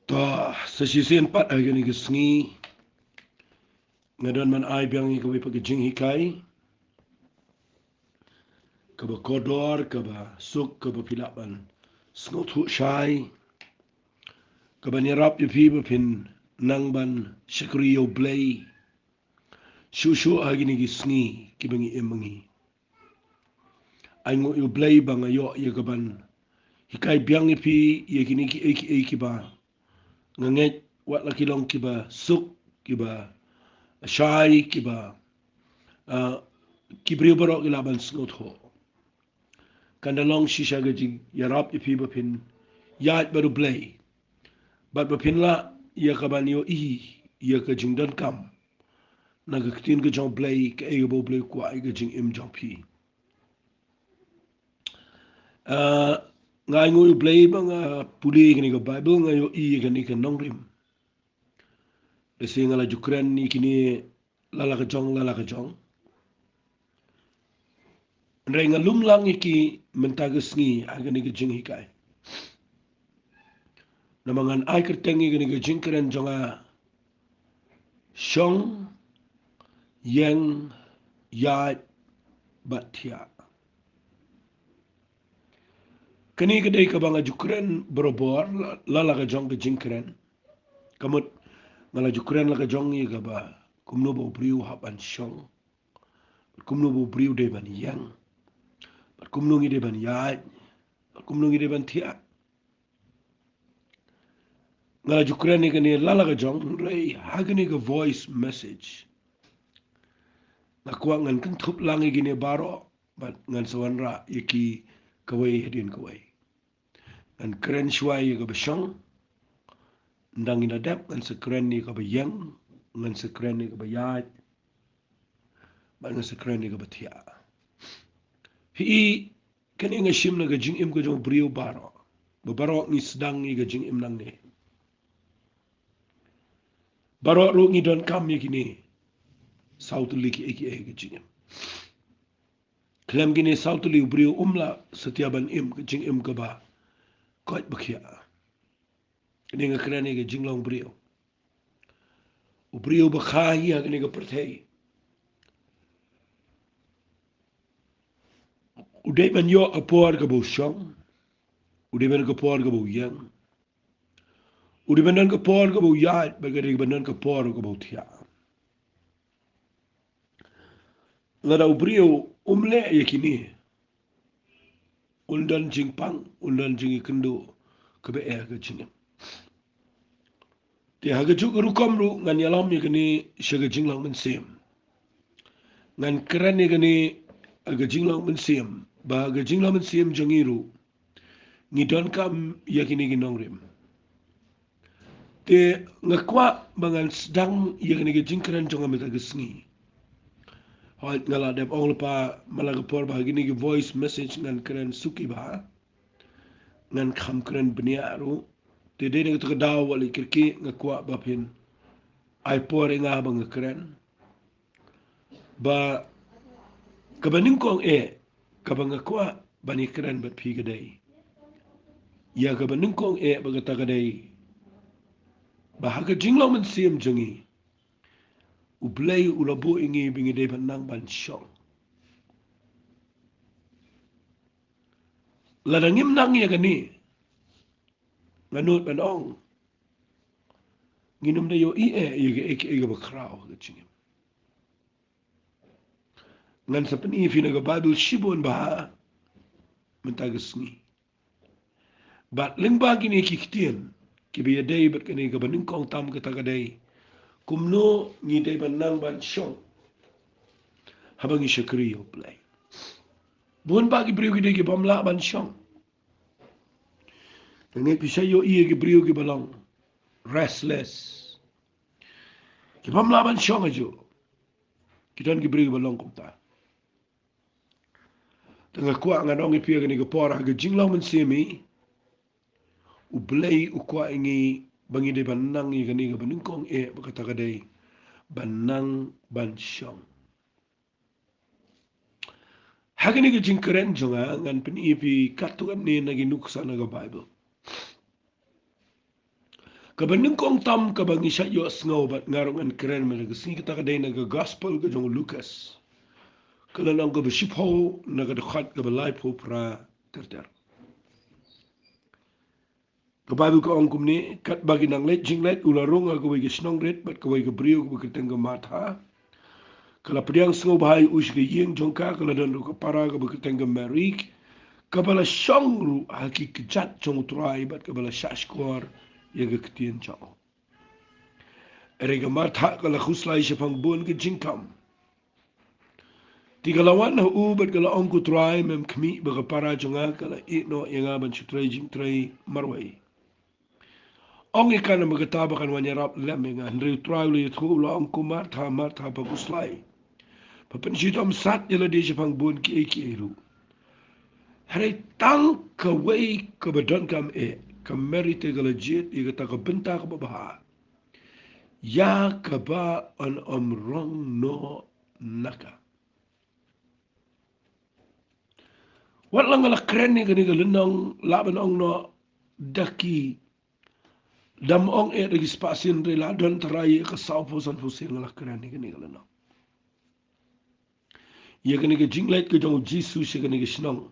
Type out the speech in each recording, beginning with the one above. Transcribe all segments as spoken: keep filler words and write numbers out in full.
To, sa shisien pat ha kane ka sngi nga don ban ai biang ïa kawei pat ka jinghikai kaba kordor, kaba suk, kaba phi lah ban sngewthuh shai, kaban ïarap ïa phi ba phin nang ban shakri ïa U Blei shuh shuh ha kine ki sngi kiba ngi im ma ngi. Ai nguh ïa U Blei ba nga ïoh ïa kaban hikai biang ïa phi ïa kine kiei kiei kiba nga ngeit wat la ki long kiba suk, kiba shai, kiba, ah, ki briew baroh ki lah ban sngewthuh. Kan da long shisha ka jingïarap ïa phi ba phin ïaid bad U Blei bad ba phin lah ïa kaban ïohi ïa ka jingdonkam na ka ktien ka jong U Blei, kaei kaba U Blei u kwah ïa ka jingim jong phi. Ah, nga ai nguh ïa U Blei ba nga pule ïa kane ka Baibl, nga ïohi ïa kane ka nongrim. Lehse nga la ju kren ïa kine la la ka jong, la la ka jong. Hynrei nga lum lang ïa ki mynta ka sngi ha kane ka jinghikai. Namar ngan ai kyrteng ïa kane ka jingkren jong nga, shong, ïeng, ïaid bad thiah. Kane ka dei kaba nga ju kren barabor, la la ka jong ka jingkren. Ka mut nga la ju kren la ka jong ïa kaba kumno ba u briew u hap ban shong, bad kumno ba u briew u dei ban ïeng, bad kumno ngi dei ban ïaid, bad kumno ngi dei ban thiah. Nga la ju kren ïa kane la la ka jong, hynrei ha kane ka voice message nga kwah ngan kynthup lang ïa kine baroh bad ngan sa wanrah ïa ki kawei hadien kawei. Ngan kren shuwa ïa kaba shong, ynda ngin da dep ngan sa kren ïa kaba ïeng, ngan sa kren ïa kaba ïaid, bad ngan sa kren ïa kaba thiah. Phi i, kane nga shim na ka jingim ka jong u briew baroh, ba baroh ngi sdang ïa ka jingim nangne. Baroh ruh ngi donkam ïa kine saw tylli kiei kiei ka jingim. Khlem kine saw tylli u briew um lah satia ban im ka jingim kaba koit ba khiah. Kane nga kren ïa ka jinglong briew. U briew ba kha ïa kane ka pyrthei u dei ban ïoh ka por kaba u shong, u dei ban ka por kaba u ïeng, u dei ban don ka por kaba u ïaid, bad ka dei ban don ka por kaba u thiah. Lada u briew um leh ïa kine, un don jingpang, un don jingïakynduh kaba eh ha ka jingim. Te ha kajuh ka rukom ruh ngan ïalam ïa kane sha ka jinglong mynsiem. Ngan kren ïa kane ha ka jinglong mynsiem, ba ha ka jinglong mynsiem jong ngi ruh ngi donkam ïa kine ki nongrim. Te nga kwah ba ngan sdang ïa kane ka jingkren jong nga mynta ka sngi. Hooid, nga la dep ong lypa man la ka por ba ha kine ki voice message ngan kren suki bha, ngan kham kren bniah ruh. Te dei na kata ka daw wat la kyrkieh, nga kwah ba phin ai por ïa nga ba nga kren. Ba kaba nyngkong eh kaba nga kwah ban ïakren bad phi ka dei, ïa kaba nyngkong eh ba kata ka dei, ba ha ka jinglong mynsiem jong ngi U Blei u la buh ïa ngi ba ngi dei ban nang ban shong. Lada ngim nang ïa kane, nga nud ban ong, ngin ym da ïohi eh ïa kaei kaei kaba khraw ha ka jingim. Ngan sa pyni ïa phi na ka Baibl shibun bha mynta ka sngi. Bad lyngba kine ki ktien kiba ïadei bad kane kaba nyngkong tam, kata ka dei kumno ngi dei ban nang ban shong haba ngi shakri ïa U Blei. Bun bah ki briew ki dei ki bym lah ban shong. Nga ngeit phi sa ïohi ïa ki briew kiba long restless, ki bym lah ban shong hajuh. Ki don ki briew kiba long kumta. Te nga kwah ngan ong ïa phi ha kane ka por, ha ka jinglong mynsiem hi, U Blei u kwah ïa ngi ba ngi dei ban nang ïa kane kaba nyngkong eh, ba kata ka dei ban nang ban shong. Ha kane ka jingkren jong nga ngan pyni ïa phi katto katne na ki nuksa na ka Baibl. Kaba nyngkong tam kaba ngi shait ïohsngew bad nga ruh ngan kren mynta ka sngi, kata ka dei na ka gospel ka jong u Lukas, ka lynnong kaba shiphew, na ka dkhot kaba laiphew phra ter ter. Ka Baibl ka ong kumne: Katba ki nang leit jingleit, u la rung ha kawei ka shnong rit bad kawei ka briew kaba kyrteng ka Martha ka la pdiang sngewbha ïa u sha ka ïing jong ka. Ka la don ruh ka para kaba kyrteng ka Mari, kaba la shong ruh ha ki kjat jong u Trai bad kaba la shahshkor ïa ka ktien jong u. Hynrei ka Martha ka la khuslai shaphang bun ki jingkam. Te ka la wan ha u bad ka la ong: Ko Trai, mem khmih ba ka para jong nga ka la ïeh noh ïa nga ban shu trei jingtrei marwei? Ong ïa ka namar kata ba kan wan ïarap lem ïa nga. Hynrei u Trai u la ïathuh, u la ong: Ko Martha, Martha, pha khuslai, pha pynshitom sat ïa lade shaphang bun kiei kiei ruh. Hynrei tang kawei kaba donkam eh, ka Mari te ka la jied ïa kata ka bynta kaba bha, ïa kaba yn ym rong noh na ka. Wat la nga la kren ïa kane ka lynnong, lah ban ong noh da ki, dam ong eh da ki spah sien, hynrei la don trai ïa ka sawphew sanphew sien nga la kren ïa kane ka lynnong, ïa kane ka jingleit ka jong u Jisu sha kane ka shnong,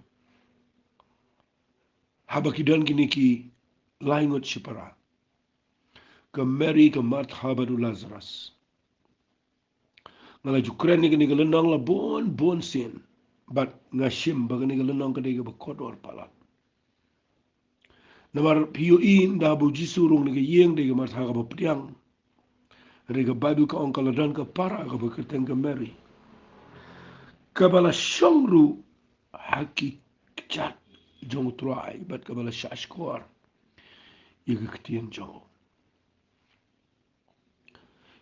haba ki don kine ki lai ngut shipara: ka Mari, ka Martha bad u Lazarus. Nga la ju kren ïa kane ka lynnong la bun bun sien, bad nga shim ba kane ka lynnong ka dei kaba kordor palat. Namar phi ïohi, ynda ba u Jisu u rung ha ka ïing, dei ka Martha kaba pdiang. Hynrei ka Baibl ka ong ka la don ka para kaba kyrteng ka Mari, kaba la shong ruh ha ki kjat jong u Trai bad kaba la shahshkor ïa ka ktien jong u.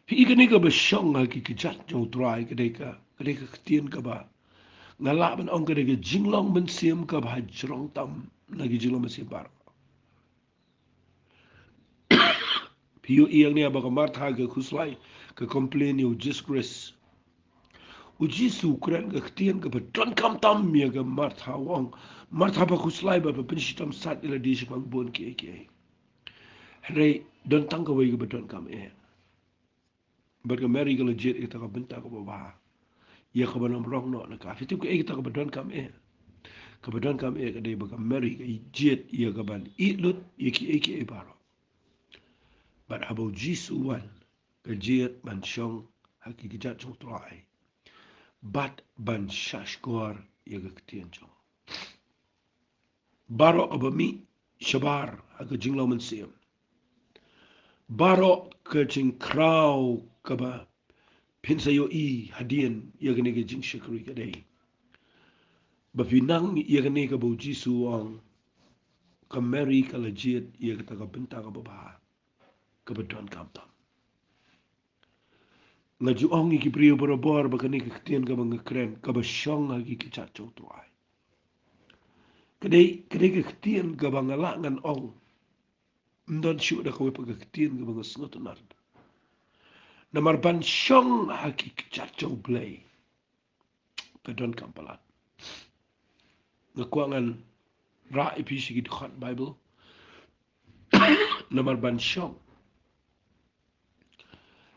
Phi i, kane kaba shong ha ki kjat jong u Trai ka dei ka, ka dei ka ktien kaba nga lah ban ong ka dei ka jinglong mynsiem kaba ha jrong tam na ki jinglong mynsiem baroh. Phi ïohi hangne ba ka Martha ka khuslai, ka complain ïa u Jisu Khrist. U Jisu u kren ka ktien kaba donkam tam ïa ka Martha, u ong: Martha, pha khuslai bad pha pynshitom sat ïa lade shaphang bun kiei kiei. Hynrei don tang kawei kaba donkam eh. Bad ka Mari ka la jied ïa kata ka bynta kaba bha, ïa kaba yn ym rong noh na ka. Phi tip kaei kata kaba donkam eh? Kaba donkam eh ka dei ba ka Mari ka jied ïa kaban ïeh lut ïa kiei kiei baroh. Bad haba u Jisu u wan, ka jied ban shong ha ki kjat jong u Trai bad ban shahshkor ïa ka ktien jong u. Baroh kaba mih shabar ha ka jinglong mynsiem, baroh ka jingkhraw kaba phin sa ïohi hadien ïa kane ka jingshakri ka dei ba phin nang ïa kane kaba u Jisu u ong, ka Mari ka la jied ïa kata ka bynta kaba bha, kaba donkam tam. Nga ju ong ïa ki briew barabor ba kane ka ktien kaba nga kren, kaba shong ha ki kjat jong u Trai, ka dei, ka dei ka ktien kaba nga lah ngan ong, ym don shuh da kawei pat ka ktien kaba nga sngewtynnad. Namar ban shong ha ki kjat jong u Blei ka donkam palat. Nga kwah ngan rah ïa phi shi ki dkhot Baibl. Namar ban shong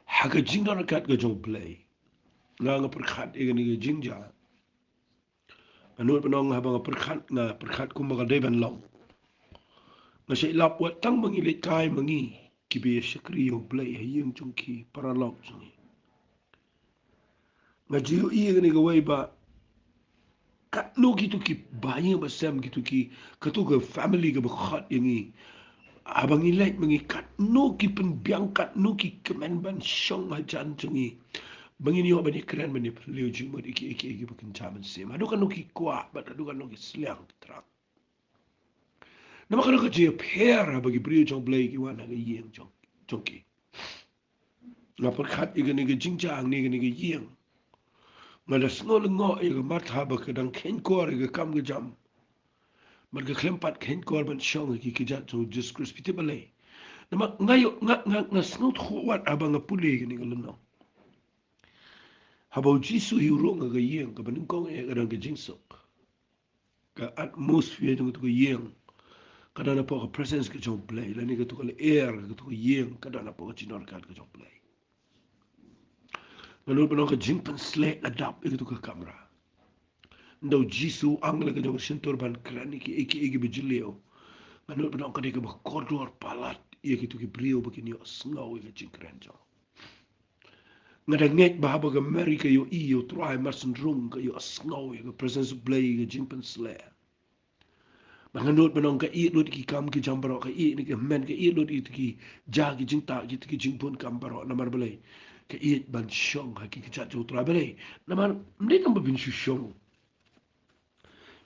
ha ka jingdon ryngkat ka jong u Blei, nga, nga pyrkhat ïa kane ka jingjia. Nga nud ban ong, haba nga pyrkhat, nga pyrkhat kumba ka dei ban long. Nga shait lap wat tang ma ngi lehkai ma ngi kiba ïa shakri ïa u Blei ha ïing jong ki, paralok jong ngi. Nga ju ïohi ïa kane kawei ba katno kito ki ba ïing ba sem, kito ki, kato ka family kaba khot ïa ngi, haba ngi leit ma ngi, katno ki pynbiang, katno ki kmen ban shong hajan jong ngi ba ngin ïoh ban ïakren, ban ïaphylliew jingmut ïa ki, ïa ki, ïa ki ba kynja mynsiem. Haduh katno ki kwah bad haduh katno ki sliang ki thrang. Namar kano ka jingïapher haba ki briew jong u Blei ki wan ha ka ïing jong, jong ki. Nga pyrkhat ïa kane ka jingjia hangne ha kane ka ïing. Nga da sngew lyngngoh ïa ka Martha ba ka dang kheiñkor ïa ka kam ka jam bad ka khlem pat kheiñkor ban shong ha ki kjat jong u Jisu Khrist. Phi tip balei? Namar nga ïoh, nga, nga, nga sngewthuh wat haba nga pule ïa kane ka lynnong. Haba u Jisu hi u rung ha ka ïing, kaba nyngkong eh ka don ka jingsuk. Ka atmosphere jong kato ka ïing ka don hapoh ka presence ka jong U Blei, lane kato ka lyer, kato ka ïing, ka don hapoh ka jingdonkam ka jong U Blei. Nga nud ban ong ka jingpynsleh ka dap ïa kato ka kamra. Ynda U Jisu u angel ka jong ka shyntur ban kren ïa kiei kiei kiba jylliew, nga nud ban ong ka dei kaba kordor palat ïa kito ki briew ba kin ïohsngew ïa ka jingkren jong. Nga da ngeit ba haba ka Mary ka ïohi ïa U Trai, mar shen rung ka ïohsngew ïa ka presence U Blei, ka jingpynsleh. Ba nga nud ban ong ka ïeit lut ki kam ki jam baroh, ka ïeit ne ka hynmen, ka ïeit lut ïa ki ja ki jingtah, ki, ki jingbun kam baroh. Namar balei? Ka ïeit ban shong ha ki kjat jong U Trai. Balei? Namar ym dei tang ba phin shu shong.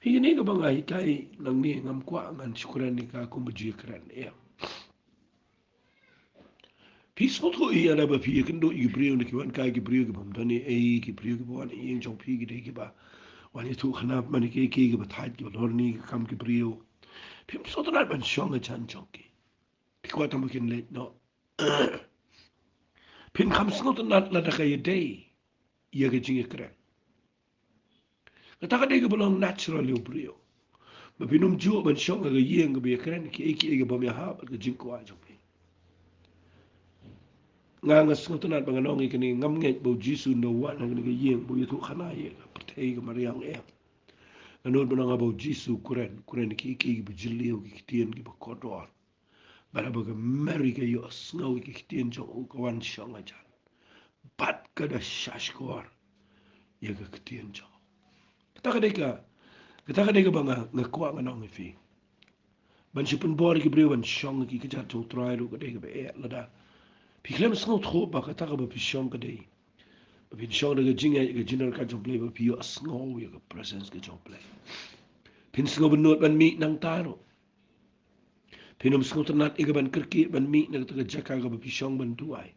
Hi kane kaba nga hikai nangne, ngam kwah ngan shu kren ïa ka kumba ju kren ïa. Phi sngewthuh ïa lada ba phi ïakynduh ïa ki briew, na ki wan kai ki briew kiba ym don ei ei, ki briew kiba wan ïing jong phi ki dei kiba wan ïathuh khana, mane ki, ki, kiba thait, kiba lorni ka kam ki briew. Phim sngewtynnat ban shong hajan jong ki. Phi kwah tang ba kin leit noh. Phin kham sngewtynnat lada ka ïadei ïa ka jingïakren. Kata ka dei kaba long natural ïa u briew. Ba phin ym ju ban shong ha ka ïing kaba ïakren kiei kiei kaba ym ïahap bad ka jingkwah jong phi. Nga, nga sngewtynnat ba ngan ong ïa kane, ngam ngeit ba U Jisu u wan ha kane ka ïing ba u ïathuh khana ïa ka pyrthei ka mariang em. Nga nud ban ong haba U Jisu u kren, u kren kiei kiei kiba jylliew, ki ktien kiba kordor. Bad haba ka Mary ka ïohsngew ïa ki ktien jong u, ka wan shong hajan. Bad ka da shahshkor ïa ka ktien jong u. Kata ka dei ka, kata ka dei kaba nga, nga kwah ngan ong ïa phi. Ban shu pynbor ïa ki briew ban shong ha ki kjat jong U Trai ruh ka dei kaba eh lada phi khlem sngewthuh ba kata kaba phi shong ka dei ba phin shong da ka jingngeit, ka jingdonkam jong U Blei, ba phi ïohsngew ïa ka presence ka jong U Blei. Phin sngewbha ban mih nangta ruh. Phin ym sngewtynnat ïa ka ban kyrkieh ban mih na kata ka jaka kaba phi shong ban duwai.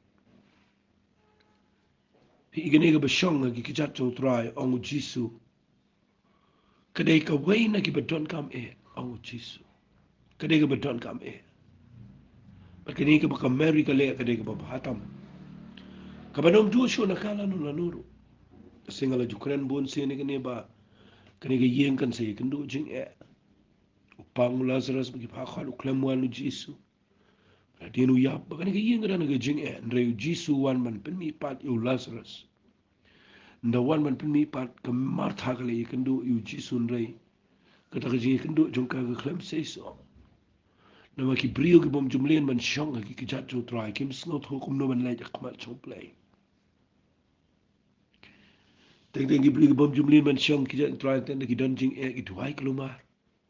Phi i kane kaba shong ha ki kjat jong U Trai, ong U Jisu, ka dei kawei na kiba donkam eh, ong U Jisu. Ka dei kaba donkam eh. Bad kane kaba ka Mary ka leh ka dei kaba bha tam. Kaba ym duh shuh na ka lano lano ruh. Shisha nga la ju kren bun sien ïa kane ba kane ka ïing kan sa ïakynduh jingeh. U pang u Lazarus ba ki phah khot, u khlem wan U Jisu. Hadien u ïap ba kane ka ïing ka don ha ka jingeh, hynrei U Jisu u wan ban pynmihpat ïa u Lazarus. Ynda u wan ban pynmihpat, ka Martha ka la ïakynduh ïa U Jisu, hynrei kata ka jingïakynduh jong ka ka khlem seisoh. Namar ki briew ki bym ju mlien ban shong ha ki kjat jong U Trai kim sngewthuh kumno ban leit ha khmat jong U Blei. Teng teng ki briew ki bym ju mlien ban shong ha ki kjat jong U Trai, teng teng ki don jingeh, ki duwai kulmar.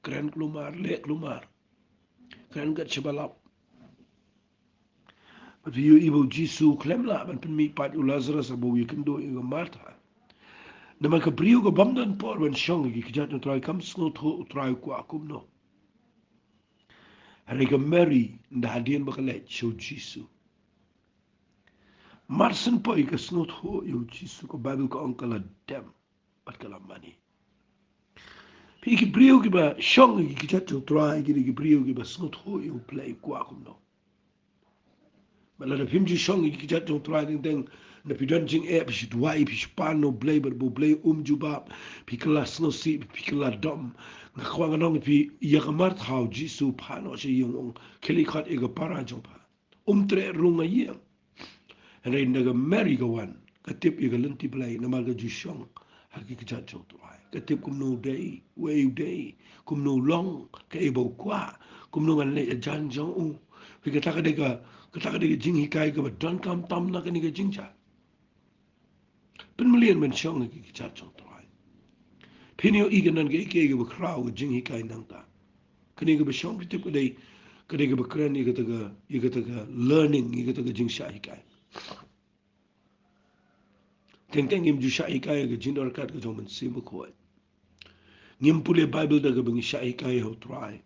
Kren kulmar, leh kulmar. Kren kat shaba lap. Bad phi ïohi ba U Jisu u khlem lah ban pynmihpat ïa u Lazarus haba u ïakynduh ïa ka Martha. Namar ka briew ka bym don por ban shong ha ki kjat jong U Trai kam sngewthuh U Trai u kwah kumno. Hynrei ka Mary, ynda hadien ba ka leit sha U Jisu, mar shen poi ka sngewthuh ïa U Jisu, ka Baibl ka ong ka la dem bad ka la mane. Phi, ki briew kiba shong ha ki kjat jong U Trai ki dei ki briew kiba sngewthuh ïa U Blei u kwah kumno. Bad lada phim ju shong ha ki kjat jong U Trai, teng teng na phi don jingeh, phi shu duwai, phi shu pan na U Blei bad ba U Blei um jubab, phi kylla sngewsih, phi kylla dom. Nga kwah ngan ong ïa phi, ïa ka Martha U Jisu u phah noh sha ïing, u ong, khie leit khot ïa ka para jong pha. Um treh rung ha ïing. Hynrei ynda ka Mary ka wan, ka tip ïa ka lynti Blei namar ka ju shong ha ki kjat jong U Trai. Ka tip kumno u dei, uei u dei, kumno u long, kaei ba u kwah, kumno ngan leit hajan jong u. Phi, kata ka dei ka, kata ka dei ka jinghikai kaba donkam tam na kane ka jingjia. Pynmlien ban shong ha ki kjat jong U Trai. Phin ïohi ka don kaei kaei kaba khraw ka jinghikai nangta. Kane kaba shong, phi tip, ka dei, ka dei kaba kren ïa kata ka, ïa kata ka learning, ïa kata ka jingshah hikai. Teng teng ngim ju shah hikai ïa ka jingdonkam ka jong U Mynsiem Bakhuid. Ngim pule Baibl da kaba ngi shah hikai ha U Trai.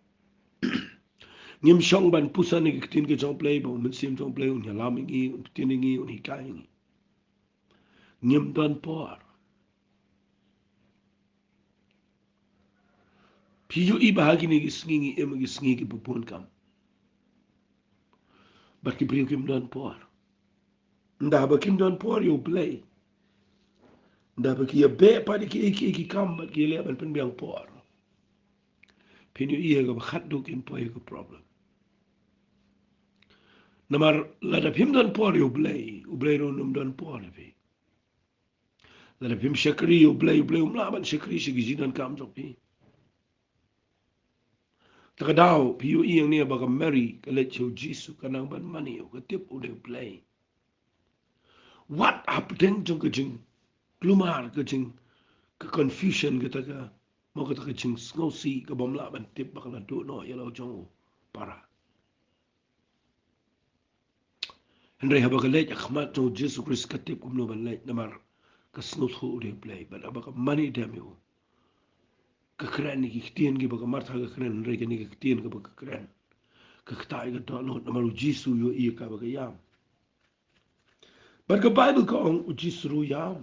Ngim shong ban puson ïa ka ktien ka jong U Blei ba U Mynsiem jong U Blei un ïalam ïa ngi, un pyntieng ïa ngi, un hikai ïa ngi. Ngim don por. Phi ïohi ba ha kine ki sngi ngi im ha ki sngi kiba bun kam. Bad ki briew kim don por. Ynda ba kim don por ïa U Blei, ynda ba ki ïa beh pat ïa kiei kiei ki kam bad ki ïa leh ban pynbiang por. phin ïohi ïa kaba khatduh kin poi ïa ka problem. Namar lada phim don por ïa U Blei, U Blei ruh un ym don por ïa phi. Lada phim shakri ïa U Blei, U Blei um lah ban shakri sha ki jingdonkam jong phi. Te ka daw phi ïohi ïa kane ba ka Mary ka leit sha U Jisu, ka nang ban mane ïa u, ka tip u dei U Blei. Wat hapdeng jong ka jingkulmar, ka jing, ka confusion, kata ka, mo, kata ka jingsngewsih kaba ym lah ban tip ba ka la duh noh ïa la u jong u para. Hynrei haba ka leit ha khmat jong U Jisu Khrist ka tip kumno ban leit namar ka sngewthuh u dei U Blei. Bad haba ka mane dem ïa u, ka kren ïa ki ktien kiba ka Martha ka kren, hynrei kane ka ktien kaba ka kren ka ktah ïa ka dohnud namar U Jisu u ïohi ïa kaba ka ïam. Bad ka Baibl ka ong U Jisu ruh u ïam.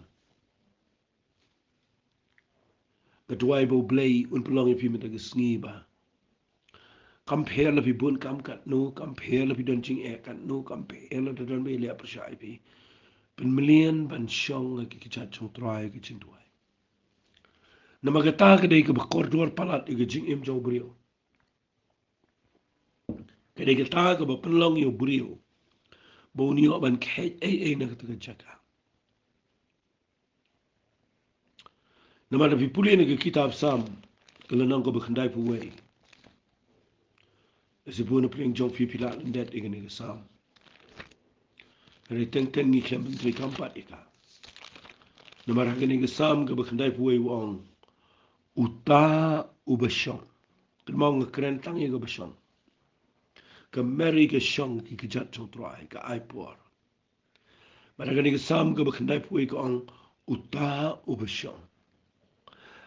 Nga duwai ba U Blei un pynlong ïa phi mynta ka sngi ba kam pher la phi bun kam katno, kam pher la phi don jingeh katno, kam pher la da don ba ïaleh pyrshah ïa phi, pynmlien ban shong ha ki kjat jong U Trai ha ki jingduwai. Namar kata ka dei kaba kordor palat ïa ka jingim jong u briew. Ka dei kata kaba pynlong ïa u briew ba un ïoh ban kheit ei ei na kata ka jaka. Namar da phi pule na ka kitab Salm ka lynnong kaba khyndaiphew wei. Lada phi bun na pdeng jong phi phi lah lyndet ïa kane ka Salm. Hynrei teng teng ngi khlem ban trei kam pat ïa ka. Namar ha kane ka Salm kaba khyndaiphew wei u ong, uta uba shong. Kynmaw nga kren tang ïa kaba shong. Ka Mary ka shong ki kjat jong U Trai, ka ai por. Bad ha kane ka Salm kaba khyndaiphew wei ka ong, uta uba shong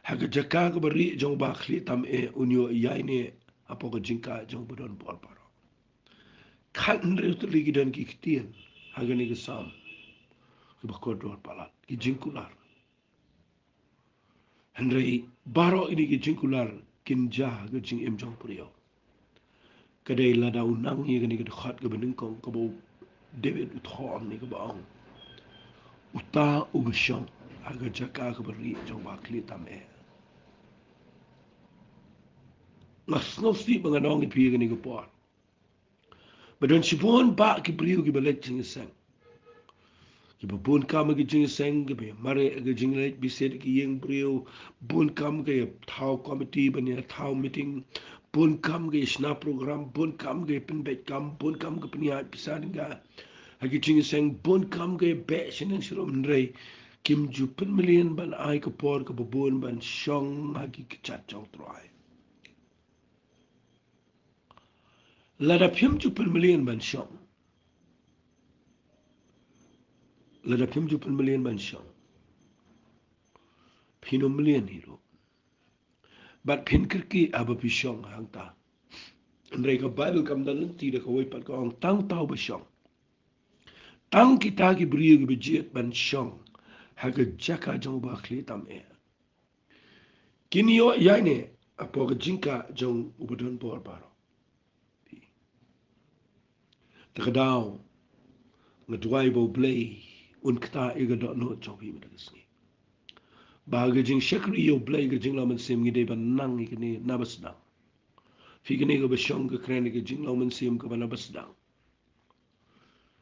ha ka jaka kaba rieh jong u bakhlieh tam eh un ïoh ïaineh hapoh ka jingkah jong u badonbor baroh. Khathynriew tylli ki don ki ktien ha kane ka Salm kiba kordor palat, ki jingkular. Hynrei baroh kine ki jingkular kin jia ha ka jingim jong u briew. Ka dei lada u nang ïa kane ka dkhot kaba nyngkong kaba u David u thon ne kaba ong, uta uba shong ha ka jaka kaba rieh jong u bakhlieh tam eh. Nga sngewsih ba ngan ong ïa phi ha kane ka por ba don shibun bah ki briew kiba leit jingïaseng, kiba bun kam ha ki jingïaseng, kiba ïa mareh ha ki jingleit bishar ha ki ïing briew, bun kam ka ïa thaw komiti ban ïa thaw meeting, bun kam ka ïa shna program, bun kam ka ïa pynbeit kam, bun kam ka pynïaid pisa dang ka ha ki jingïaseng, bun kam ka ïa beh shaneng sharum, hynrei kim ju pynmlien ban ai ka por kaba bun ban shong ha ki kjat jong U Trai. Lada phim ju pynmlien ban shong, lada phim ju pynmlien ban shong, phin ym mlien hi ruh. Bad phin kyrkieh haba phi shong hangta. Hynrei ka Baibl kam da lynti da kawei pat, ka ong tang uta uba shong. Tang kita ki briew kiba jied ban shong ha ka jaka jong u bakhlieh tam eh kin ïoh ïaineh hapoh ka jingkah jong u badonbor baroh. Te ka daw nga duwai ba U Blei un ktah ïa ka dohnud jong phi mynta ka sngi, ba ha ka jingshakri ïa U Blei, ka jinglong mynsiem, ngi dei ban nang ïa kane na ba sdang. Phi kane kaba shong, ka kren ïa ka jinglong mynsiem kaba na ba sdang.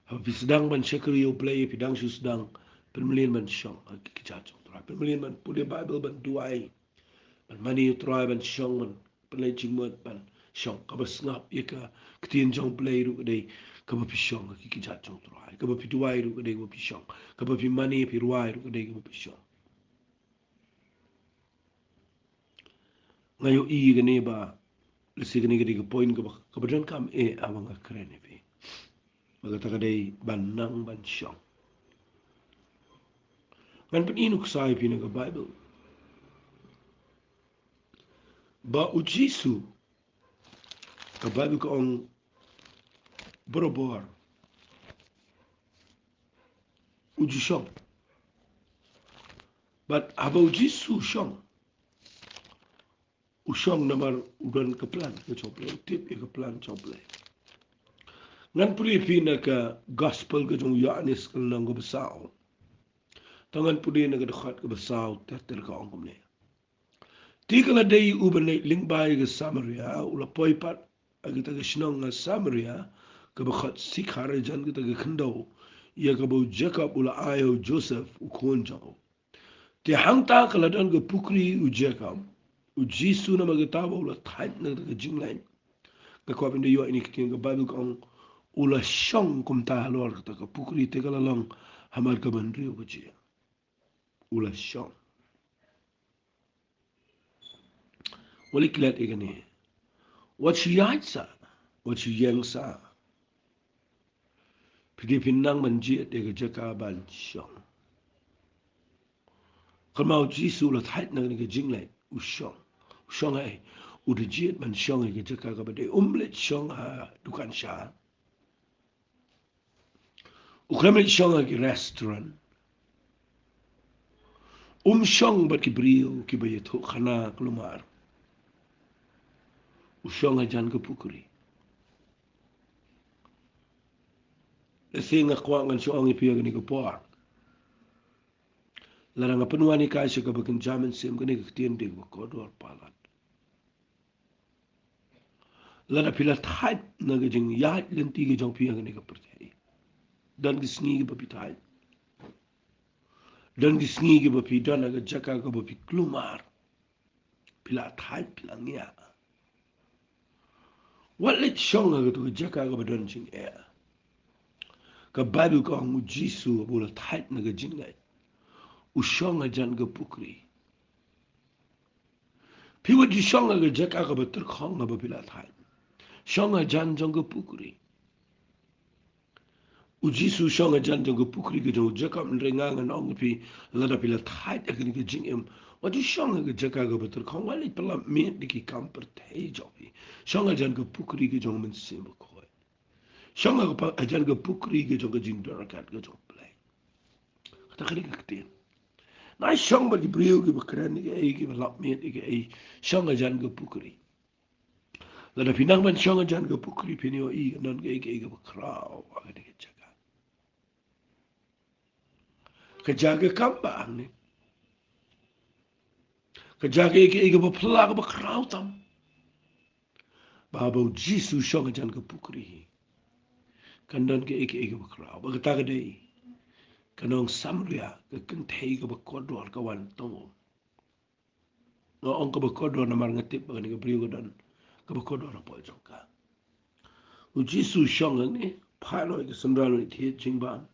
Haba phi sdang ban shakri ïa U Blei, phi dang shu sdang, pynmlien ban shong ha ki kjat jong U Trai, pynmlien ban pule Baibl, ban duwai, ban mane ïa U Trai, ban shong, ban pynleit jingmut, ban shong. Kaba sngap ïa ka ktien jong U Blei ruh ka dei kaba phi shong ha ki kjat jong U Trai. Kaba phi duwai ruh ka dei kaba phi shong. Kaba phi mane phi rwai ruh ka dei kaba phi shong. Nga ïohi kane ba lehse kane ka dei ka point kaba, kaba donkam eh haba nga kren ïa phi. Ba kata ka dei ban nang ban shong. Ngan pyni nuksa ïa phi na ka Baibl ba U Jisu, ka Baibl ka ong, barabor u ju shong. Bad haba U Jisu u shong, u shong namar u don ka plan ka jong U Blei, u tip ïa ka plan jong U Blei. Ngan pule ïa phi na ka Gospel ka jong u Ïoannis, ka lynnong kaba saw. To ngan pule na ka dkhot kaba saw ter ter, ka ong kumne. Te ka la dei uba leit lyngba ïa ka Samaria, u la poi pat ha kata ka shnong ha Samaria, kaba khot Sikhar, hajan kata ka khyndew ïa kaba u Jakob u la ai ïa u Joseph u khun jong u. Te hangta ka la don ka pukri u Jakob, u Jisu namar kata ba u la thait na kata ka jingleit. Nga kwah ban da ïoh ïa kane ka ktien, ka Baibl ka ong u la shong kumta halor kata ka pukri, te ka la long hamar ka ban riew baje. U la shong. Wat leit klet ïa kane. Wat shu ïaid sa, wat shu ïeng sa. Phi dei phin nang ban jied ïa ka jaka ban shong. Kynmaw u Jisu u la thait na kane ka jingleit, u shong. U shong ei? U da jied ban shong ïa ka jaka kaba dei. Um leit shong ha dukan sha. U khlem leit shong ha ki restaurant. Um shong bad ki briew kiba ïathuh khana kulmar. U shong hajan ka pukri. Lehse nga kwah ngan shu ong ïa phi ha kane ka por, lada nga pynwan ïa ka sha kaba kynja mynsiem, kane ka ktien dei kaba kordor palat. Lada phi la thait na ka jingïaid lynti ka jong phi ha kane ka pyrthei, don ki sngi kiba phi thait, don ki sngi kiba phi don ha ka jaka kaba phi kulmar, phi la thait, phi la ngiah. Wat leit shong ha katu ka jaka kaba don jingeh. Ka Baibl ka ong u Jisu haba u la thait na ka jingleit, u shong hajan ka pukri. Phi wat ju shong ha ka jaka kaba tyrkhong haba phi la thait. Shong hajan jong ka pukri. U Jisu u shong hajan jong ka pukri ka jong u Jakob, hynrei nga ngan ong ïa phi, lada phi la thait ha kane ka jingim, wat ju shong ha ka jaka kaba tyrkhong, wat leit pyllap miet da ki kam pyrthei jong phi. Shong hajan ka pukri ka jong u Mynsiem Bakhuid. Shong ha ka pa-, hajan ka pukri ka jong ka jingdon ryngkat ka jong U Blei. Kata ka dei ka ktien. Nai shong bad ki briew kiba kren ïa kaei, kiba lap miet ïa kaei, shong hajan ka pukri. Lada phi nang ban shong hajan ka pukri, phin ïohi kan don kaei kaei kaba khraw ha kane ka jaka. Ka jaka kam ba hangne. Ka jaka kaei kaei kaba phylla, kaba khraw tam. Ba haba u Jisu u shong hajan ka pukri, kan don kaei kaei kaba khraw. Ba kata ka dei ka nong Samaria, ka kynthei kaba kordor ka wan tong um. Nga ong kaba kordor namar nga tip ba kane ka briew ka don kaba kordor hapoh jong ka. U Jisu u shong hangne, phah noh ïa ka synran, u leit thied jingbam.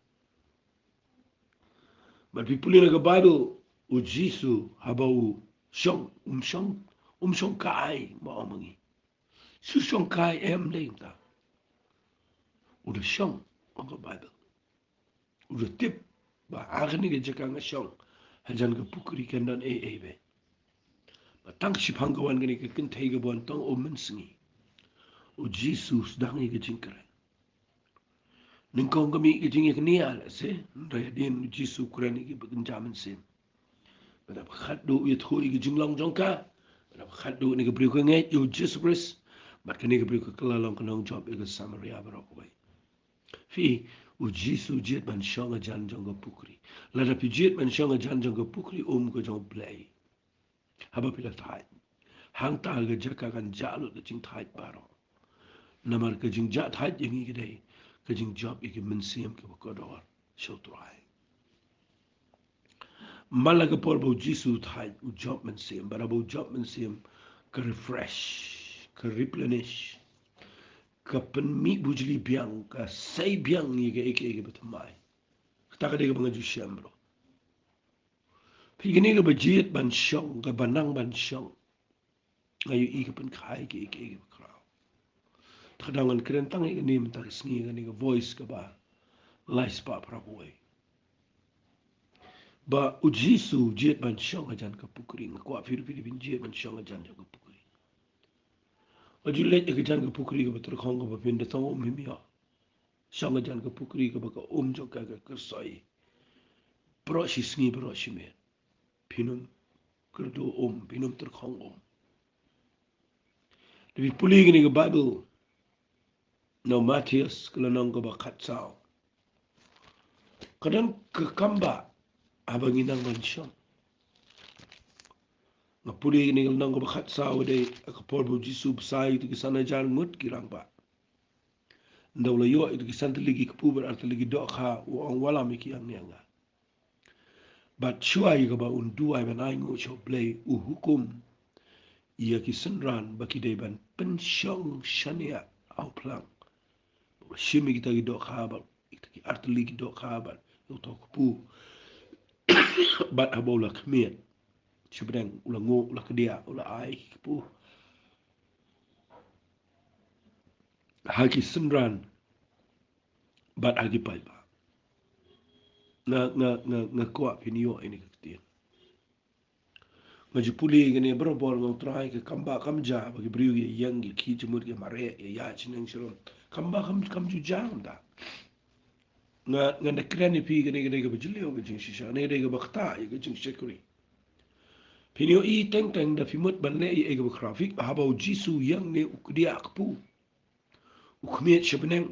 Bad phi pule na ka Baibl, u Jisu haba u shong, um shong, um shong kai, ba ong ma ngi. Shu shong kai em, ym dei kumta. U da shong, ong ka Baibl. U da tip ba ha kane ka jaka nga shong hajan ka pukri kan don ei ei beit. Ba tang shiphang ka wan kane ka kynthei kaba wan tong um mynsngi, u Jisu u sdang ïa ka jingkren. Nyngkong ka mih ka jingïaknieh lehse, hynrei hadien u Jisu u kren ïa kiba kynja mynsiem. Bad haba khatduh u ïathuh ïa ka jinglong jong ka, bad haba khatduh kane ka briew ka ngeit ïa u Jisu Khrist, bad kane ka briew ka kylla long ka nongjop ïa ka Samaria baroh kawei. Phi, u Jisu u jied ban shong hajan jong ka pukri. Lada phi jied ban shong hajan jong ka pukri um ka jong U Blei, haba phi la thait, hangta ka jaka kan jah lut ka jingthait baroh. Namar ka jingjah thait ïa ngi ka dei ka jingjop ïa ki mynsiem kiba kordor sha U Trai. Man la ka por ba u Jisu u thait, u jop mynsiem, bad haba u jop mynsiem, ka refresh, ka replenish, ka pynmih bujli biang, ka sei biang ïa kaei kaei kaba thymmai. Kata ka dei kaba nga ju shem, bro. Phi, kane kaba jied ban shong, kaba nang ban shong, nga ïohi ka pynkha ïa kiei kiei kiba khraw. Te ka daw ngan kren tang ïa kane mynta ka sngi, kane ka Voice kaba lai spah phra phew wei. Ba u Jisu u jied ban shong hajan ka pukri. Nga kwah phi ruh phi dei phin jied ban shong hajan jong ka pukri. Wat ju leit ha ka jan ka pukri kaba tyrkhong kaba phin da tong um, him ïoh. Shong hajan ka pukri kaba ka um jong ka ka kyrsoi baroh shi sngi baroh shi miet. Phin ym kyrduh um, phin ym tyrkhong um. Lada phi pule kane ka Baibl, na u Mathaios ka lynnong kaba khatsaw, ka don ka kam ba haba ngi nang ban shong. Nga pule ïa kane ka lynnong kaba khatsaw, ka dei ha ka por ba u Jisu u bsa ïa kito ki san hajar ngut ki rangbah. Ynda u la ïoh ïa kito ki san tylli ki kpu bad ar tylli ki dohkha, u ong, wallam ïa ki hangne ha nga. Bad shuwa ïa kaba un duwai ban ainguh sha U Blei, u hukum ïa ki synran ba ki dei ban pynshong shaniah ha u phlang. Ba u la shim ïa kita ki dohkha bad ïa kita ki ar tylli ki dohkha bad ïa uto u kpu. Bad haba u la khmied sha bneng, u la nguh, u la kdiah, u la ai ki kpu ha ki synran bad ha ki paidbah. Nga, nga, nga, nga kwah phin ïoh ïa kane ka ktien. Nga ju pule ïa kane barabor, nga ong, Trai, ka kam bah kam ja ba ki briew ki ïeng, ki khih jingmut, ki mareh, ki ïaid shaneng sharum. Kam bah kam, kam ju ja kumta. Nga, ngan da kren ïa phi, kane ka dei kaba jylliew ka jingshisha, kane ka dei kaba ktah ïa ka jingshakri. Phin ïohi teng teng da phi mut ban leh ïa kaba khraw, phi, haba u Jisu u ïeng ne u kdiah kpu, u khmied sha bneng.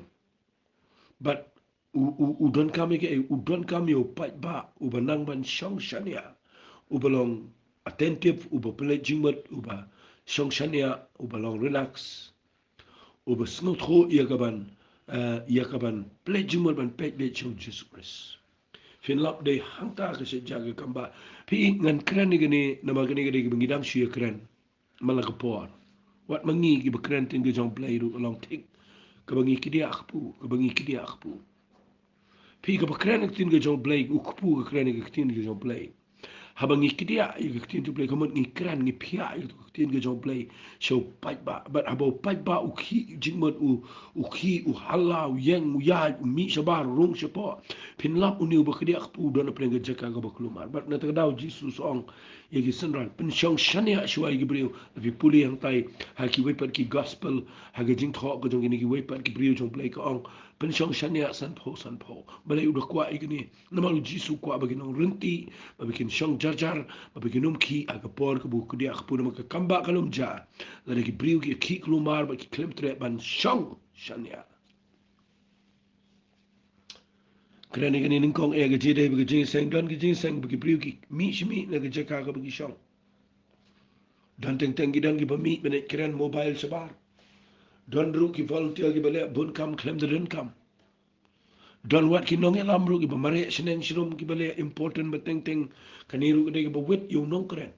Bad u, u, u donkam ïa kaei? U donkam ïa u paidbah uba nang ban shong shaniah, uba long attentive, uba pynleit jingmut, uba shong shaniah, uba long relax, uba sngewthuh ïa kaban, eh, ïa kaban pynleit jingmut ban peit beit sha u Jisu Khrist. Phin lap, dei hangta ka shet ja ka kam bah. Phi, ngan kren ïa kane namar kane ka dei kaba ngi dang shu ïa kren man la ka por. Wat ma ngi kiba kren ktien ka jong U Blei ruh ka long thik kaba ngi kdiah kpu, kaba ngi kdiah kpu. Phi, kaba kren ktien ka jong U Blei, u kpu ka kren ka ktien ka jong U Blei. Haba ngi kdiah ïa ka ktien jong U Blei, ka mut ngi kren, ngi phiah ïa ka ktien ka jong U Blei sha u paidbah. Bad haba u paidbah u khih jingmut, u, u khih, u hala, u ïeng, u ïaid, u mih shabar, rung shapoh, phin lap une uba kdiah kpu u don hapdeng ka jaka kaba kulmar. Bad na kata ka daw u Jisu u ong ïa ki synran, pynshong shaniah shuwa ïa ki briew. Phi pule hangtai ha kiwei pat ki gospel, ha ka jingthoh ka jong kine kiwei pat ki briew jong U Blei, ka ong, pynshong shaniah sanphew sanphew. Balei u da kwah ïa kine? Namar u Jisu u kwah ba kin nang ryntih, ba kin shong jar jar, ba kin ym khih ha ka por kaba u kdiah kpu, namar ka kam bah kan ym jia lada ki briew ki khih kulmar bad ki khlem treh ban shong shaniah. Kren ïa kane nyngkong, eh, ka jingdei bad ka jingïaseng, don ka jingïaseng ba ki briew ki mih shi mih na ka jaka kaba ki shong. Don teng teng ki don kiba mih ban leit kren mobile shabar. Don ruh ki volunteer kiba leh bun kam khlem da donkam. Don wat ki nongïalam ruh kiba mareh shaneng sharum, kiba leh important ba teng teng. Kane ruh ka dei kaba wit ïa u nongkren.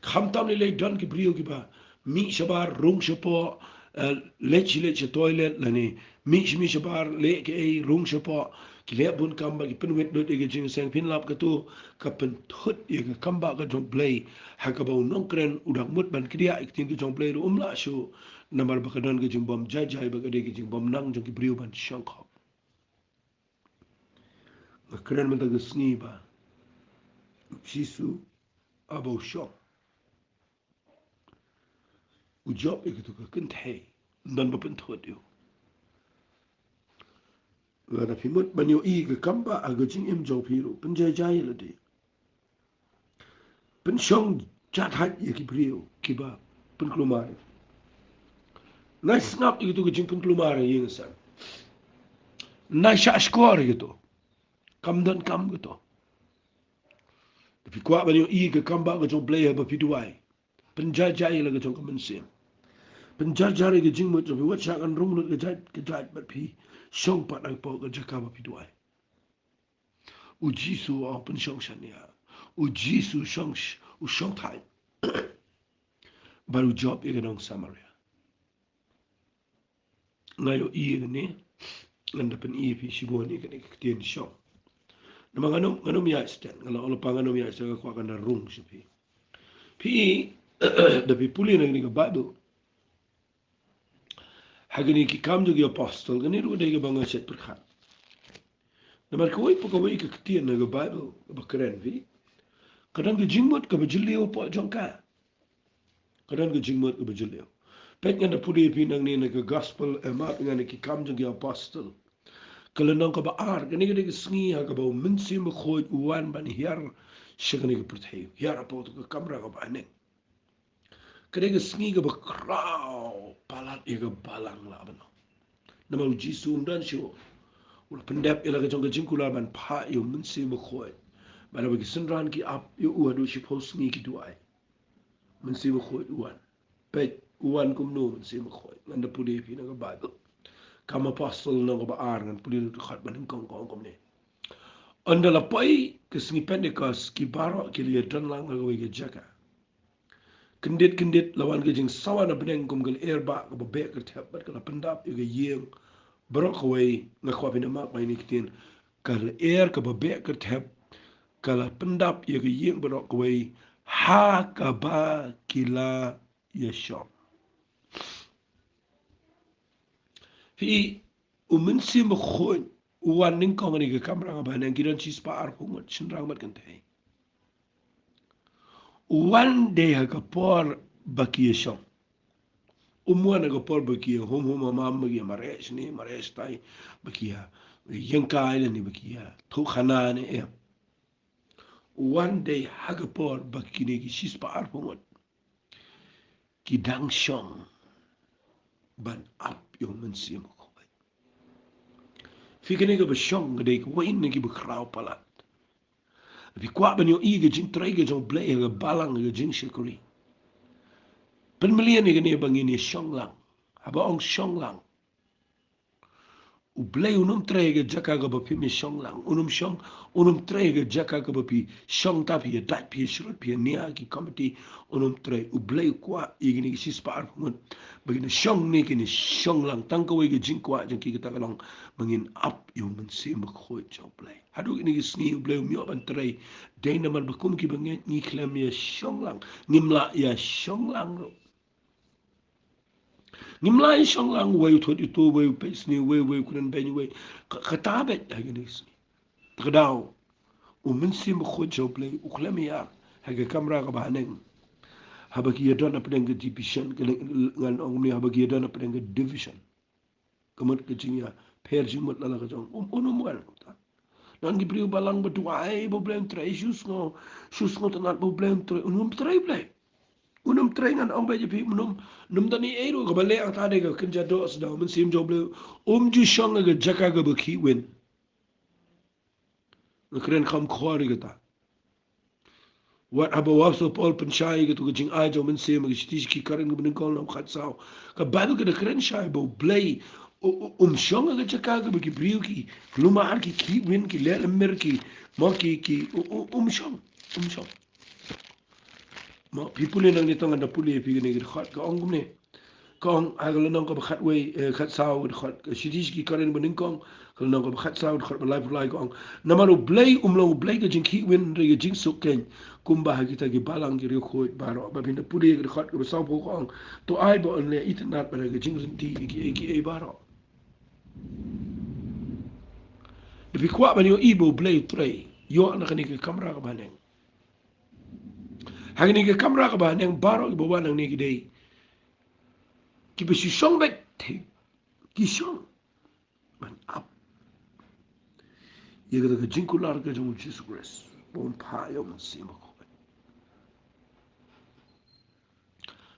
Khamtam lei lei don ki briew kiba mih shabar, rung shapoh, eh, leit shi leit sha toilet, lane mih shi mih shabar, leh kaei, rung shapoh, ki leh bun kam bad ki pynwit lut ïa ka jingïaseng. Phin lap, kato ka pynthut ïa ka kam bah ka jong U Blei, ha kaba u nongkren u dang mut ban kdiah ïa ka ktien ka jong U Blei ruh um lah shuh, namar ba ka don ka jingbym jai jai, ba ka dei ka jingbym nang jong ki briew ban shongkop. Nga kren mynta ka sngi ba u Jisu haba u shong, u jop ïa kato ka kynthei, ym don ba pynthut ïa u. Lada phi mut ban ïohi ka kam bah ha ka jingim jong phi ruh, pynjai jai ïa lade. Pynshong jahthait ïa ki briew kiba pynkulmar. Nai sngap ïa kato ka jingpynkulmar ïa ïing ïa sem. Nai shah shkor ïa kato. Kam donkam kato. Lada phi kwah ban ïohi ka kam bah ka jong U Blei haba phi duwai, pynjai jai ïa la ka jong ka mynsiem. Pynjai jai ïa ka jingmut jong phi, wat shah kan rung lut ka jait ka jait bad phi shong pat ha ka por ka jaka ba phi duwai. U Jisu u ong pynshong shaniah. U Jisu u shong sh-, u shong thait. Bad u jop ïa ka nong Samaria. Nga ïohi ïa kane, ngan da pyni ïa phi shibun ïa kane ka ktien shong. Namar ngan ym, ngan ym ïaid step, nga la ong lypa ngan ym ïaid step, nga kwah kan da rung sha phi. Phi, lada phi pule na kane ka Baibl, ha kine ki Kam jong ki Apostol, kane ruh dei kaba nga shet pyrkhat. Namar kawei pa kawei ka ktien na ka Baibl kaba kren phi, ka don ka jingmut kaba jylliew hapoh jong ka. Ka don ka jingmut kaba jylliew. Peit, ngan da pule phi nangne na ka Gospel, eh, map ngan na ki Kam jong ki Apostol, ka lynnong kaba ar. Kane ka dei ka sngi ha kaba u Mynsiem Bakhuid u wan ban hiar sha kane ka pyrthei, hiar hapoh kato ka kamra kaba haneng. Ka dei ka sngi kaba khraw palat ïa ka balang lah ban ong. Namar u Jisu um don shuh. U la pyndep ïa la ka jong ka jingkular ban phah ïa u Mynsiem Bakhuid. Bad haba ki synran ki ap ïa u haduh shiphew sngi ki duwai. Mynsiem Bakhuid u wan. Peit, u wan kumno Mynsiem Bakhuid. Ngan da pule ïa phi na ka Baibl. Kam Apostol lynnong kaba ar, ngan pule na ka dkhot banyngkong ka ong kumne. Ynda la poi ka sngi Pentekost, ki baroh ki la ïadon lang ha kawei ka jaka. Kyndit kyndit la wan ka jingsawa na bneng kum ka lyer bah kaba beh kyrthep bad ka la pyndap ïa ka ïing baroh kawei. Nga kwah phin ïa mark ba ine i ktien, ka lyer kaba beh kyrthep ka la pyndap ïa ka ïing baroh kawei ha kaba ki la ïashong. Phi, u Mynsiem Bakhuid u wan nyngkong ha kane ka kamra kaba haneng, ki don shispah arphew ngut shynrang bad kynthei. U wan dei ha ka por ba ki ïashong. Um wan ha ka por ba ki ïahum hum hamham, ba ki ïa mareh shane mareh shatai, ba ki ïa ïeng kai lane ba ki ïa thuh khana ne em. U wan dei ha ka por ba kine ki shispah arphew ngut ki dang shong ban ap ïa u Mynsiem Bakhuid. Phi, kane kaba shong ka dei kawei na kiba khraw palat. Phi kwah ban ïohi ka jingtrei ka jong U Blei ha ka balang, ha ka jingshakri, pynmlien ïa kane ba ngin ïashong lang. Haba ong shong lang, U Blei un ym trei ha ka jaka kaba phim ïashong lang. Un ym shong, un ym trei ha ka jaka kaba phi shong ta, phi ïa dait, phi ïa shrut, phi ïa nia ki komiti. Un ym trei. U Blei u kwah ïa kine ki shispah arphew ngut ba kin shong ne kin shong lang. Tang kawei ka jingkwah jong ki kata ka long ba ngin ap ïa u Mynsiem Bakhuid jong U Blei. Haduh kine ki sngi U Blei um ïoh ban trei. Dei namar ba kum kiba ngeit ngi khlem ïashong lang. Ngim lah ïashong lang ruh. Ngim lah ïashong lang, uwei u thut ïa uto, uwei u peit sniew, uwei, uwei u kren beiñ, uwei. Ka, kata beit ha kine ki sngi. Te ka daw, u Mynsiem Bakhuid jong U Blei u khlem ïar ha ka kamra kaba haneng. Haba ki ïadon hapdeng ka division, ka ngan ong kumne, haba ki ïadon hapdeng ka division. Ka mut ka jingïapher jingmut la la ka jong. Um, un ym wan kumta. Nang ki briew balang ba duwai ba U Blei un trei, shu sngew, shu sngewtynnat ba U Blei un trei, un ym trei Blei. Un ym trei, ngan ong beit ïa phi, un ym, un ym don ei ei ruh kaba leh, hangta dei ka kynja doh sdang Mynsiem jong U Blei. Um ju shong ha ka jaka kaba khih win. Nga kren kham khor ïa kata. Wat haba u Apostol Paul pynshai ïa kato ka jingai jong u Mynsiem ha ka shithi sha ki Korinth kaba nyngkong lynnong khatsaw, ka Baibl ka da kren shai ba U Blei u, u, um shong ha ka jaka kaba ki briew ki kulmar, ki khih win, ki leh lamir, ki, mo, ki, ki, u, u, um shong, um shong. Mo, phi pule nangne, to ngan da pule ïa phi kane ka dkhot, ka ong kumne. Ka ong ha ka lynnong kaba khatwei, eh, khatsaw, ka dkhot, ka shithi sha ki Korinth ba nyngkong, ka lynnong kaba khatsaw, ka dkhot ba laiphew lai, ka ong: Namar U Blei um long U Blei ka jingkhih win, hynrei ka jingsuk keiñ, kumba ha kita ki balang ki riewkhuid baroh. Ba phin da pule ïa ka dkhot kaba sawphew, ka ong: To ai ba yn leh itynnad bad ha ka jingryntih ïa kiei kiei baroh. Da phi kwah ban ïohi ba U Blei u trei, ïoh na kane ka kamra kaba haneng. Ha kane ka kamra kaba haneng baroh kiba wan hangne ki dei kiba shu shong beit, ki shong ban ap ïa kata ka jingkular ka jong U Jisu Khrist ba un phah ïa u Mynsiem Bakhuid.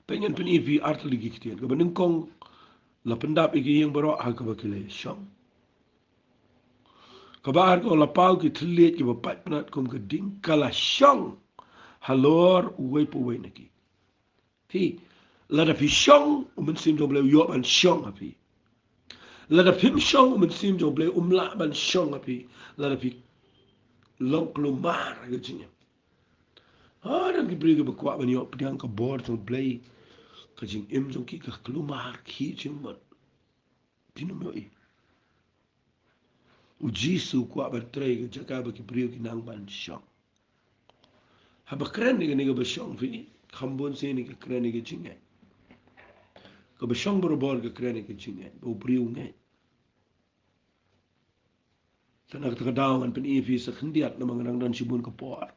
Peit, ngan pyni ïa phi ar tylli ki ktien. Kaba nyngkong, la pyndap ïa ki ïing baroh ha kaba ki la shong. Kaba ar, ka ong la paw ki thylliej kiba paitbnat kum ka ding, ka la shong halor uwei pa uwei na ki. Phi, lada phi shong, u Mynsiem jong U Blei u ïoh ban shong ha phi. Lada phim shong, u Mynsiem jong U Blei um lah ban shong ha phi. Lada phi long kulmar ha ka jingim. Ha, don ki briew kiba kwah ban ïoh pdiang ka bor jong U Blei, ka jingim jong ki ka kulmar khih jingmut. Phin ym ïohi. U Jisu u kwah ban trei ha ka jaka ba ki briew ki nang ban shong. Haba kren ïa kane kaba shong, phi, kham bun sien ka kren ïa ka jingngeit. Kaba shong barabor ka kren ïa ka jingngeit ba u briew u ngeit. Te na kata ka daw ngan pyni ïa phi sa khyndiat namar nga dang don shibun ka por.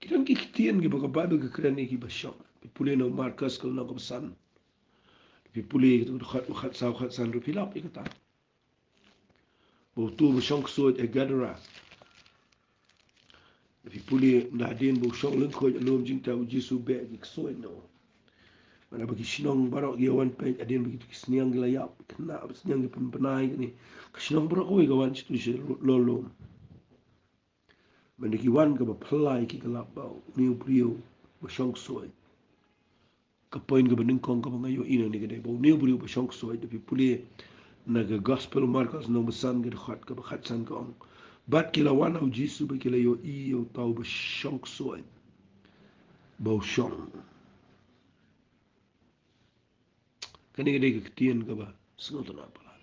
Ki don ki ktien kiba ka Baibl ka kren ïa kiba shong. Phi pule na u Markos ka lynnong kaba san. Phi pule ïa kata ka dkhot khatsaw, khatsan ruh phi lap ïa kata. Ba uto ba shong ksuid ha Gadara. Phi pule, na hadien ba u shong lyngkhuid ha lum jingtep u Jisu, beh ki ksuid noh. Namar ba ki shnong baroh ki ïa wan peit, hadien ba ki, ki sniang ki la ïap, khynnah ba sniang ki pynbnai kane. Ka shnong baroh kawei ka wan shatu sha lor lum. Mynta ki wan kaba phylla ïa ki, ka lap ba une u briew ba shong ksuid Ka point kaba nyngkong kaba nga ïohi nangne ka dei ba une u briew uba shong ksuid, da phi pule na ka Gospel u Markos lynnong ba san ka dkhot kaba khatsan ka ong, bad ki la wan ha u Jisu bad ki la ïohi ïa uta uba shong ksuid ba u shong. Kane ka dei ka ktien kaba sngewtynnat palat.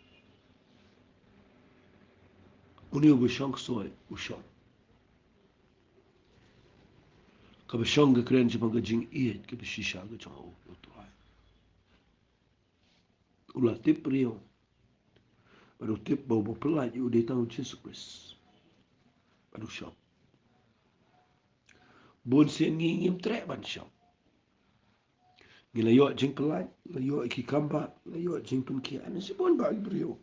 Une uba shong ksuid u shong. Kaba shong ka kren shaphang ka jingïeit kaba shisha ka jong u, u Trai. U la tip briew. Bad u tip ba uba pyllait ïa u dei tang u Jisu Khrist. Bad u shong. Bun sien ngi ngim treh ban shong. Ngi la ïoh jingpyllait, la ïoh ki kambah, la ïoh jingpynkhiah na shibun bah ki briew.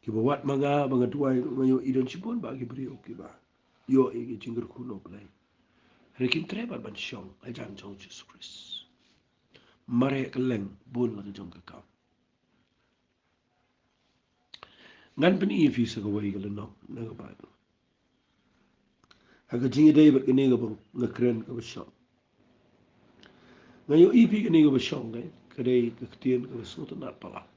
Kiba wad ma nga ba nga duwai ruh nga ïohi don shibun bah ki briew kiba ïoh ïa ki jingkyrkhu na U Blei. Hynrei kim treh pat ban shong hajan jong u Jisu Khrist. Mareh kylleng bun la ka jong ka kam. Ngan pyni ïa phi sa kawei ka lynnong na ka Baibl. Ha ka jingïadei bad kane kaba nga kren kaba shong. Nga ïohi phi kane kaba shong, ka dei ka ktien kaba sngewtynnat palat.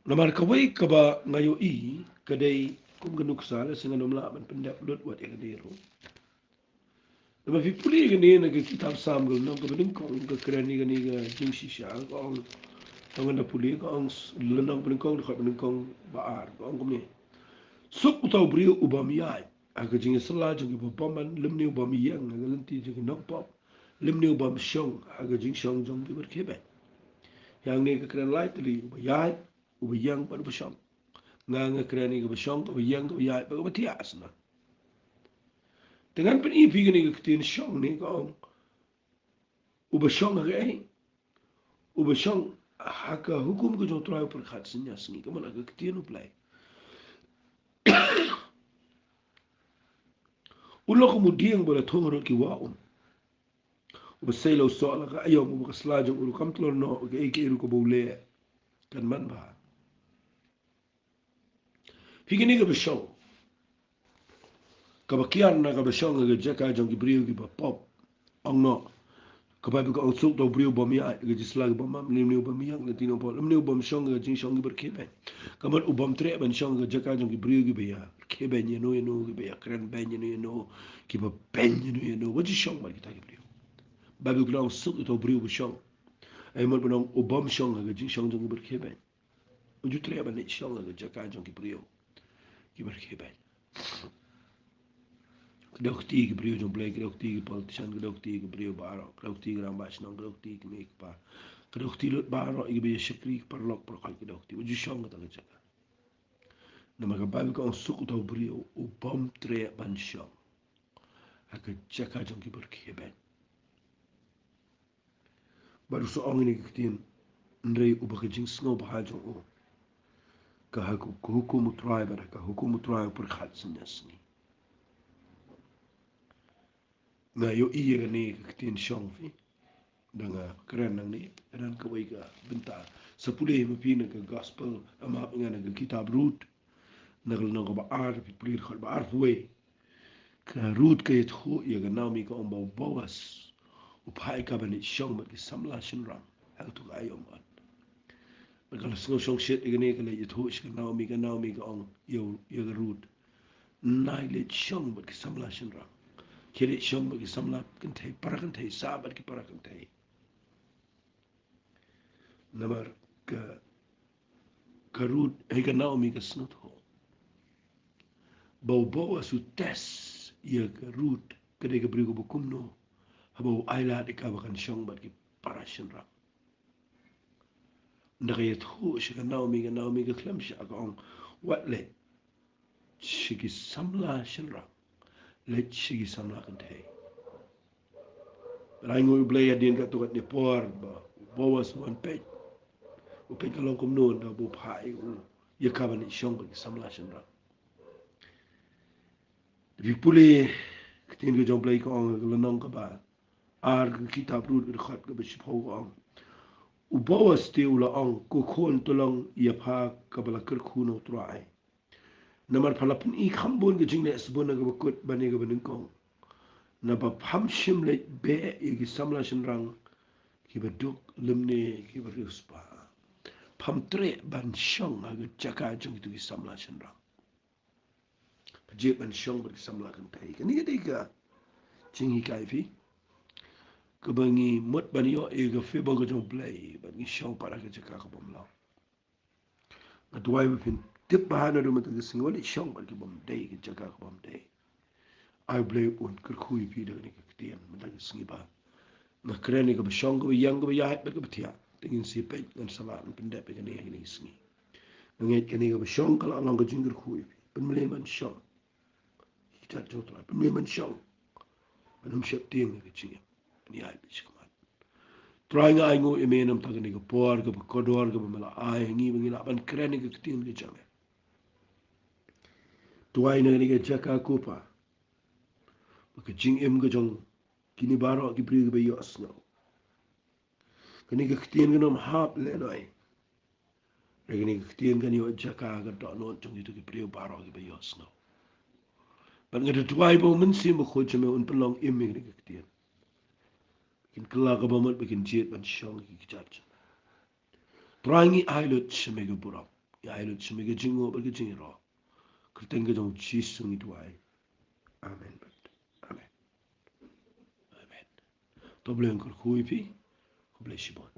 Namar kawei kaba nga ïohi ka dei kum ka nuksa, lehse ngan ym lah ban pyndep lut wat ïa kane ruh. Namar phi pule kane na ka kitab Salm ka lynnong kaba nyngkong ka kren ïa kane ka jingshisha ka ong. Tang ngan da pule ka ong s-, lynnong ba nyngkong, dkhot ba nyngkong ba ar ka ong kumne. Suk uta u briew u bym ïaid ha ka jingïasylla jong kiba bymman, lymne u bym ïeng ha ka lynti jong ki nongpop, lymne u bym shong ha ka jingshong jong ki byrkhie beiñ. Hangne ka kren lai tylli, uba ïaid, uba ïeng bad uba shong. Nga nga kren ïa kaba shong, kaba ïeng, kaba ïaid bad kaba thiah sna. Te ngan pyni ïa phi kane ka ktien shong ne ka ong. Uba shong ha kaei? Uba shong ha ka hukum ka jong U Trai u pyrkhat synñia sngi, ka mut ha ka ktien U Blei. U long kum u dieng ba la thung harud ki wah um. Uba sei la u soh la ka aïom, uba ka sla jong u ruh kam tlot noh, kaei kaei ruh kaba u leh kan manbha. Phi kane kaba shong, kaba kiar na kaba shong ha ka jaka jong ki briew kiba pop. Ong noh, ka Baibl ka ong suk uta u briew u bym ïaid ha ka jingïasylla ki bymman, lymne u bym ïeng ha ka lynti ki nongpop, lymne u bym shong ha ka jingshong ki byrkhie beiñ. Ka mut u bym treh ban shong ha ka jaka jong ki briew kiba ïa khie beiñ ïano ïano, kiba ïa kren beiñ ïano ïano, kiba beiñ ïano ïano. Wat ju shong bad kita ki briew. Baibl ka ong suk uta u briew uba shong. Ai mut ban ong u bym shong ha ka jingshong jong ki byrkhie beiñ. Wat ju treh ban leit shong ha ka jaka jong ki briew kiba khie beiñ. Kdew kti ki briew jong U Blei, kdew kti ki politician, kdew kti ki briew baroh, kdew kti ki rangbah shnong, kdew kti ki kmie ki kpa, kdew kti lut baroh, kiba ïa shakri, ki paralok paralok, kdew kti. Wat ju shong kata ka jaka. Namar ka Baibl ka ong suk uta u briew u bym treh ban shong ha ka jaka jong ki byrkhie beiñ. Bad u sa ong ïa kine ki ktien, hynrei uba ka jingsngewbha jong u ka ha ka hukum U Trai, bad ha ka hukum U Trai u pyrkhat synñia sngi. Nga ïohi ïa kane ka ktien shong phi, da nga kren nangne, kren kawei ka bynta. Sa pule ma phi na ka gospel, ama phi nga na ka kitab Ruth, na ka lynnong kaba ar, phi pule dkhot ba arphew wei. Ka Ruth ka ïathuh ïa ka Naomi ka ong ba u Boas u phah ïa ka ban leit shong bad ki samla shynrang ha kato ka aïom. Bad ka la sngew shongshit ïa kane, ka la ïathuh sha ka Naomi, ka Naomi ka ong ïa u, ïa ka Ruth, nai leit shong bad ki samla shynrang. Khie leit shong bad ki samla kynthei, para kynthei, sah bad ki para kynthei. Namar ka, ka Ruth, eh, ka Naomi ka sngewthuh ba u Boas u test ïa ka Ruth, ka dei ka briew kaba kumno, haba u ailad ïa ka ba kan shong bad ki para shynrang. Ynda ka ïathuh sha ka Naomi, ka Naomi ka khlem shah, ka ong, wat leit sha ki samla shynrang, leit sha ki samla kynthei. Bad ainguh ïa U Blei, hadien katto katne por ba u Boas u wan peit, u peit ka long kumno ynda ba u phah ïa u, ïa ka ban leit shong bad ki samla shynrang. Phi pule ka ktien ka jong U Blei ka ong ha ka lynnong kaba ar ka kitab Ruth ka dkhot kaba shiphew ka ong, u Boas te u la ong, ko khun, to long ïa pha kaba la kyrkhu na U Trai. Namar pha la pyni kham bun ka jingleh sbun na kaba kut bad na kaba nyngkong. Naba pham shym leit beh ïa ki samla shynrang kiba duk lymne kiba riewspah. Pham treh ban shong ha ka jaka jong kito ki samla shynrang. Phi jied ban shong bad ki samla kynthei. Kane ka dei ka jinghikai phi, kaba ngi mut ban ïoh ïa ka favour ka jong U Blei bad ngi shong pat ha ka jaka ka bym long. Nga duwai ba phin tip bha naduh mynta ka sngi, wat leit shong bad ki bym dei, ki jaka ki bym dei. Ai Blei un kyrkhu ïa phi da kane ka ktien mynta ka sngi ba nga kren ïa kaba shong, kaba ïeng, kaba ïaid bad kaba thiah. Te ngin sa peit, ngan sa lah ban pyndep ïa kane ha kine ki sngi. Nga ngeit kane kaba shong ka la long ka jingkyrkhu ïa phi. Pynmlien ban shong. Ki kjat jong U Trai, pynmlien ban shong. Ban ym sheptieng ïa ka jingim. Ban ïaid bad shakhmat. Trai, nga ainguh ïa me namar kane ka por kaba kordor kaba me la ai ha ngi ba ngi lah ban kren ïa ka ktien ka jong me. Duwai na kane ka jaka ko Pa, ba ka jingim ka jong kine baroh ki briew kiba ïohsngew, kane ka ktien kan ym hap lehnoh. Hynrei kane ka ktien kan ïoh jaka ha ka dohnud jong kito ki briew baroh kiba ïohsngew. Bad nga da duwai ba U Mynsiem Bakhuid jong me un pynlong im ïa kane ka ktien. Kin kylla kaba mut ba kin jied ban shong ha ki kjat jong me. Trai, ngi ai lut sha me ka burom, ngi ai lut sha me ka jingnguh bad ka jingïaroh. Kyrteng ka jong U Jisu ngi duwai. Amen. Amen. Amen. To Blei un kyrkhu ïa phi. Khublei shibun.